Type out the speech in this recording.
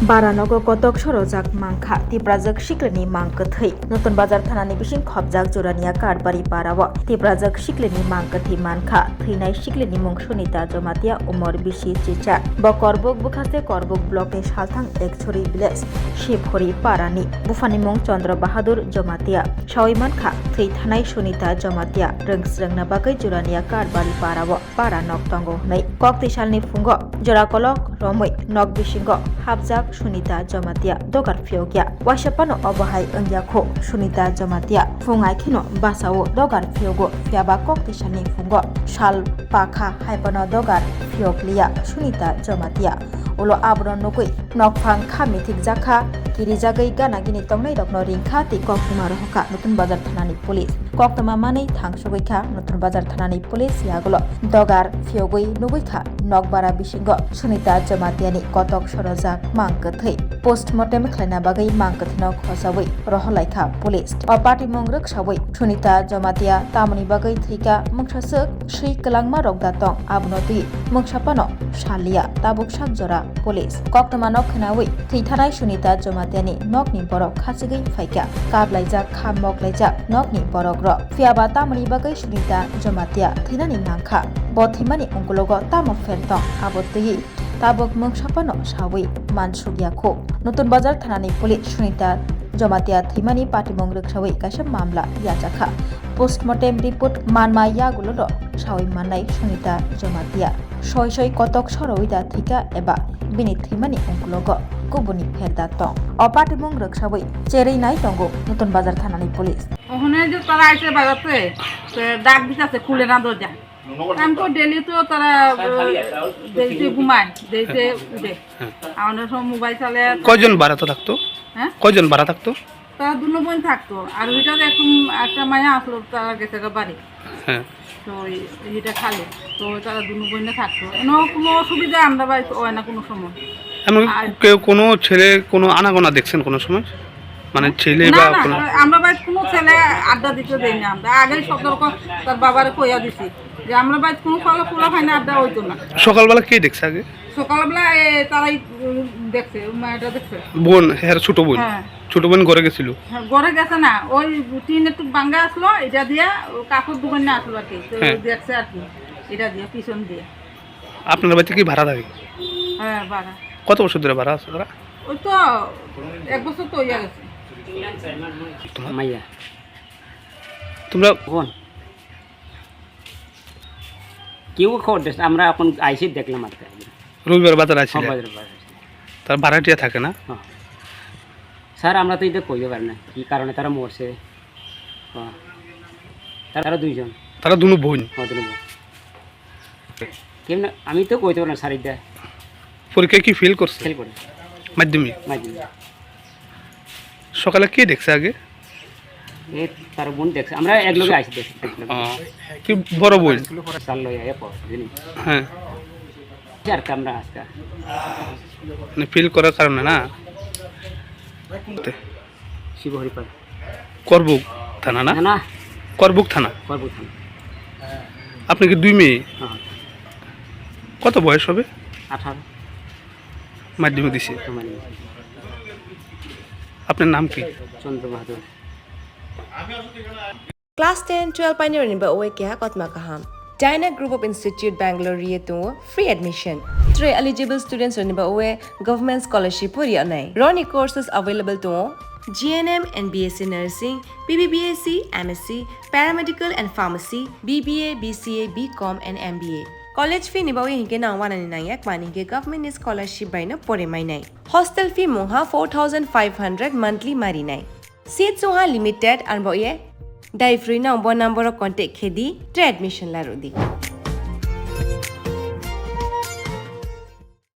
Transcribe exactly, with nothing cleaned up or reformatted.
Bara nogo kotok sorojak mankha Tiprajwk siklini mang kwthwi. Nutun Bazar thanani bising khopjak Jurania Karbari parao Tiprajwk siklini mang kwthwi mankha. Thwinai siklini mung Sunita Jomatia, umor bisi chicha. Bo Korbuk bwkhaste Korbuk block ni Salthang Ekchori village Siphori parani. Buphani mung Chandra Bahadur Jomatia. Sawi mankha, thwi thanai Sunita Jomatia rwngsrwngna bagwi Jurania Karbari parao para nok tongo hwnwi. Kok twi salni phungo jora kolok romwi nok bisingo hapjak Sunita Jomatia dogar phiyokya. Waisa phano obo hai wngya kho Sunita Jomatia phung ai kheno basao dogar phiyogo, phiyaba kok twi salni phungo sal pakha hai phano dogar phiyokliya Sunita Jomatia. Ulo abono nugwi nokphang kha mithikjakha, kirijagwi gana gini tongnairokno ringkha tei koktwma rohorkha Nutun Bazar thanani police. Koktwma manwi thangsugwi kha Nutun Bazar thanani police yagulo dogar phiyogwi nugwi kha nokbara bisingo Sunita Jomatiani kotok sorojak mang kwthwi. Postmortem khlaina bagwi mang kwthwino khojawi rohorlaikha police. O patimung rwksawi Sunita Jomatia tamoni bagwi thwikha mungsaswk swi kwlangma rok da tong, abono twi mungsa phano saliya tabuk sak jora police. Koktwmano khwnawi thwi thanai Sunita Jomatiani nokni borok khachigwi phaikha. Kaplaijak kha moklaijak nokni borok rok. Phiyaba tamoni bagwi Sunita Jomatia thwinani nangkha? Bo thwimani ungkulogo tamo pher tong, abo twiwi tabuk mungsa phano sawi mansukya kho. Nutun Bazar thanani police Sunita Jomatia thwimani patimung rwksawi kaisa mamla yachakha. Postmortem report manma yagulono sawi mannai Sunita Jomatia. Soi soi kotok sorowi da thwikha eba bini thwimani ungkulogo kubuni pher da tong? O patimung rwksawi cherwi nai tongo Nutun Bazar thanani police. ওখানে যে তারা আইসে বাজাতে, তো ডাক দিতেছে, "খুলে না দরজা।" আমি তো ডেইলি তো তারা, আহ, দেরিতে ঘুমায়, দেরিতে উঠে। অনেক সময় মোবাইল চালে। কয়জন ভাড়াতে থাকতো? হ্যাঁ? কয়জন ভাড়া থাকতো? তারা দুনো বোন থাকতো, আর ওইটাতে এখন একটা মায়া আসলো, তারা গেছে গা বাড়ি। হ্যাঁ। তো ওই, এটা খালি, তো তারা দুনো বোনে থাকতো, এনে কোনো অসুবিধা আমরা বাড়িতে হয় না কোনো সময়। এমন আর কেউ, কোনো ছেলে, কোনো আনাগোনা দেখছেন কোনো সময়? মানে ছেলে না, বা না, কোনো আমরা বাড়িতে কোনো ছেলে আড্ডা দিতে দেই না আমরা। আগেই সতর্ক তার বাবারে কইয়া দিছি যে আমরা বাড়িতে কোনো ফলে পোলা খাই না, আড্ডা হইতো না। সকালবেলা কে দেখছে আগে? সকালবেলা এ, তারাই, উম, দেখছে, ওই মায়াটা দেখছে। বোন, হ্যাঁ, ছোট বোন। হ্যাঁ। ছোট বোন ঘরে গেছিল? হ্যাঁ, ঘরে গেছে না, ওই টিন একটু ভাঙ্গা আসলো, এটা দিয়ে ও কাপড় দোকানে আসলো আর কি, তো হ্যাঁ। দেখছে আর কি, এটা দিয়ে, পিছন দিয়ে। আপনার বাড়িতে কি ভাড়া থাকে? হ্যাঁ, ভাড়া। কত বছর ধরে ভাড়া আছে তারা? ওই তো এক বছর তো হইয়া গেছে। তোমার মাইয়া। তোমরা বোন। কেউ খবর দেয় না, আমরা এখন আইসি দেখলাম আর কি। রবিবার বাজার আইছিলে? হ্যাঁ, বাজার, বাজার। তার ভাড়াটিয়া থাকে না? হ্যাঁ। স্যার, আমরা তো এটা কইতে পারি না, কি কারণে তারা মরছে। হ্যাঁ। তারা দুইজন। তারা দুনো বোন? হ্যাঁ, দুনো বোন। কেমনে? আমি তো কইতে পারলাম স্যার, এটা। পরীক্ষায় কি ফেল করছে? ফেল করে। মাধ্যমিক? মাধ্যমিক। সকালে কে দেখছে আগে? এ, তার বোন দেখছে। আমরা এক লগে আইছি দেখছি। ও, কি বড় বোন? স্যার লইয়া এ পড়, বুঝলি? হ্যাঁ। আর কি আমরা আজকে। মানে ফেল করার কারণে না? শিবহরিপাড়া। করবুক থানা না? না, না। করবুক থানা। করবুক থানা। আপনি কি দুই মেয়ে? হ্যাঁ। কত বয়স হবে? আঠারো। মাধ্যমিক দিছে? হ্যাঁ, মাধ্যমিক। আপনার নাম কি? চন্দ্র বাহাদুর। Class ten, twelve painirokni ba oe keha kotma kaham. China Group of Institute Bangalore ri tongo free admission. Tre eligible students rokni ba oe government scholarship pori anai. Roni courses available tongo. G N M and B S C Nursing, B B B S C, M S C, Paramedical and Pharmacy, B B A, B C A, B Com and M B A. College fee ni ba oe hinke nang wanani nangya kmani hinke government ni scholarship bai no pore mainai. Hostel fee mungha four thousand five hundred monthly marinai. Seat sungha limited, arbo ye dai free no bo number o contact khe di, tre admission la rw di.